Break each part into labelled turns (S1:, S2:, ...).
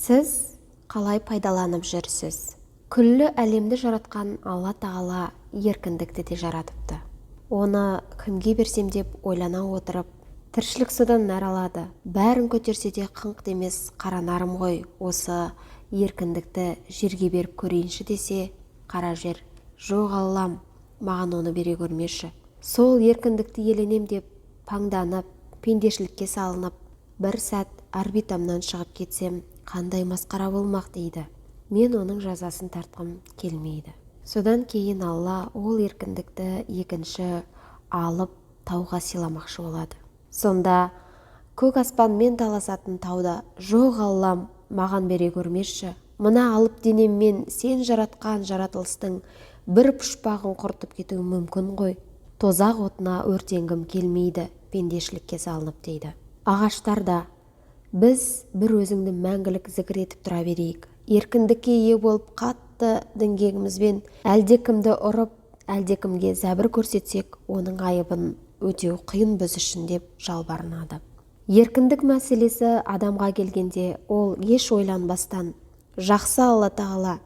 S1: Сіз қалай пайдаланып жүрсіз? Күллі әлемді жаратқан Алла Тағала еркіндікті де жаратыпты. Оны кімге берсем деп ойлана отырып, тіршілік содан нәр алады. Бәрін көтерсе де қыңқ демес қара нарым ғой, осы еркіндікті жерге беріп көрейінші десе, қара жер: «Жоқ, Аллам, маған оны бере көрмеші. Сол еркіндікті иеленем деп паңданып, пендешілікке салынып, бір сәт орбитамнан шығып кетсем, қандай масқара болмақ», – дейді. «Мен оның жазасын тартқым келмейді». Содан кейін Алла ол еркіндікті екінші алып тауға сыйламақшы болады. Сонда көк аспанмен таласатын тау да: «Жоқ, Аллам, маған бере көрмеші. Мына алып денеммен сен жаратқан жаратылыстың бір пұшпағын құртып кетуім мүмкін ғой. Тозақ отына өртенгім келмейді пендешілікке салынып», – дейді. Ағаштар да: «Біз бір өзіңді мәңгілік зікір етіп тұра берейік. Еркіндікке ие болып, қатты діңгегімізбен әлдекімді ұрып, әлдекімге зәбір көрсетсек, оның айыбын өтеу қиын біз үшін», – деп жалбарынады. Еркіндік мәселесі адамға келгенде, ол еш ойланбастан: «Жақсы, Алла Тағала,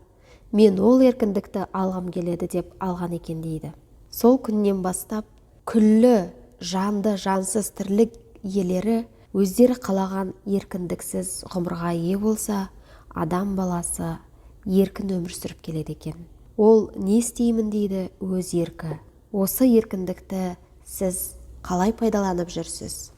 S1: мен ол еркіндікті алғым келеді», – деп алған екен дейді. Сол күннен бастап күллі жанды, жансыз тірлік иелері өздері қалаған еркіндіксіз ғұмырға ие болса, адам баласы еркін өмір сүріп келеді екен. Ол не істеймін дейді, өз еркі. Осы еркіндікті сіз қалай пайдаланып жүрсіз?